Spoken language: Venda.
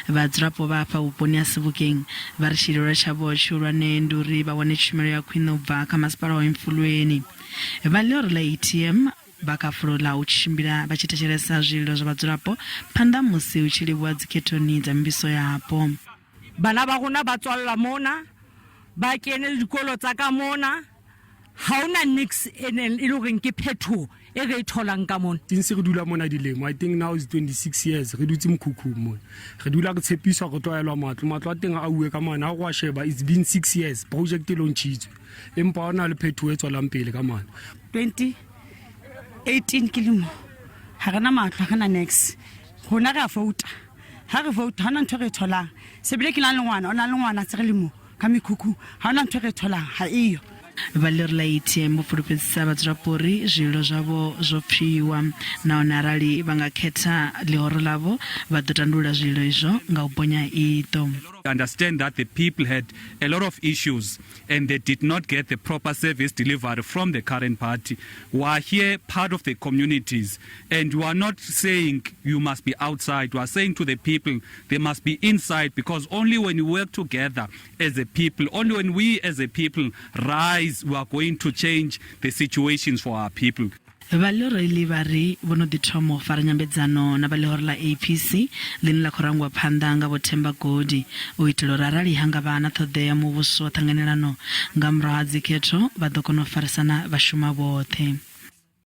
Vhadzulapo vha afha vhuponi ha Sebokeng vha ri tshililwa tshavho tshihulwane ndi uri vha wane tshumelo ya khwine u bva kha masipala wa Emfulweni. Vha ḽihoro ḽa ATM vha kha fulo ḽa u tshimbila vha tshi thetshelesa zwililo zwa vhadzulapo phanḓa musi hu tshi livhiwa dzikhethoni dza mivhuso yapo. Bana ba rona ba tswallwa mona, ba kene le dikolo tsa ka mona, ha hona nix e neng e le horeng ke phetoho e re e tholang ka mona. Since re dula mona dilemo, I think now is 26 years re dutse mokhukhung mona. Re dula re tshepiswa re tlwaelwa matlo, matlo a teng a auwe ka mane. Ha go a sheba it's been 6 years project e launchitswe empa ha hona le phetoho e tswelang pele ka mane. 2018 ke lemo ga re na matlo, ga re na nix. Rona re a vouta, ga re vote ga ona ntho e re e tholang. Sebile ke na le ngwana, o na le ngwana tse re le mo ka mekhukhu, ga ona ntho e re e tholang, ga eyo. Vha ḽihoro ḽa ATM vho fulufhedzisa vhadzulapo uri zwililo zwavho zwo pfiwa nahone arali vha nga khetha ḽihoro ḽavho vha ḓo tandulula zwililo izwo nga u bonya iṱo. Understand that the people had a lot of issues and they did not get the proper service delivery from the current party. We are here part of the communities and we are not saying you must be outside. We are saying to the people they must be inside, because only when we work together as a people, only when we as a people rise, we are going to change the situations for our people. Vha ḽihoro iḽi vha ri vho no ḓi thoma u fara nyambedzano na vha ḽihoro ḽa APC ḽine ḽa khou rangiwa phanḓa nga Vho Themba Godi u itela uri arali ha nga vha na ṱhoḓea ya muvhuso wa ṱhanganelano nga murahu ha dzikhetho vha ḓo kona u farisana vha shuma vhoṱhe.